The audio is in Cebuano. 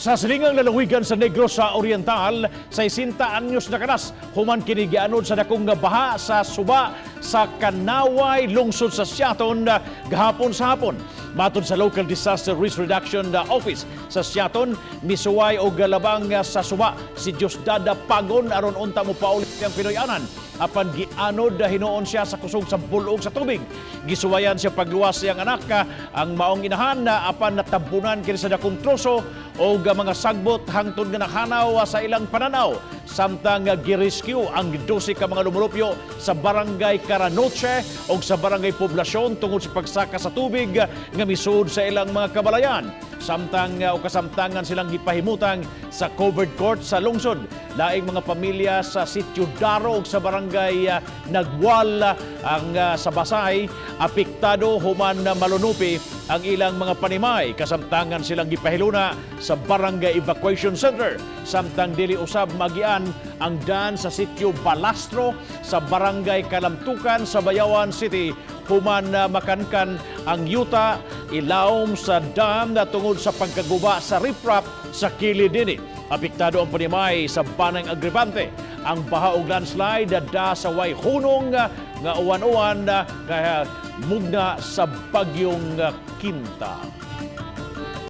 Sa silingang lalawigan sa Negros sa Oriental, 60 anyos na kanas, human kini gianod sa dakong nga baha sa suba sa Kanaway, lungsod sa Siaton, gahapon sa hapon. Matod sa Local Disaster Risk Reduction Office sa Siaton, misuway og labang sa suba si Diosdada Pagon aron unta mo pauli ang Pinoy-anan. Apan gianod hinuon siya sa kusog sa bulog sa tubig. Gisuwayan siya pagluwas siyang anak, ang maong inahan, apan natabunan kini sa dakong troso o mga sagbot hangtod nga nakanaw sa ilang pananaw. Samtang girescue ang 12 ka mga lumulupyo sa Barangay Caranoche o sa Barangay Poblasyon tungod sa pagsaka sa tubig nga misud sa ilang mga kabalayan. Samtang o kasamtangan silang gipahimutang sa covered court sa lungsod. Laing mga pamilya sa Sitio Daro ug sa Barangay Nagwal ang sa Basay apektado human na malunupi ang ilang mga panimay. Kasamtangan silang gipahiluna sa Barangay Evacuation Center. Samtang dili usab magian ang daan sa Sitio Balastro sa Barangay Kalamtukan sa Bayawan City human na makankan ang yuta ilawom sa dam na tungod sa pagkaguba sa riprap sa kilid dinhi. Apektado ang panimay sa Banang Agribante. Ang baha og landslide da sa way hunong nga uwan-uwan nga mugna sa bagyong Quinta.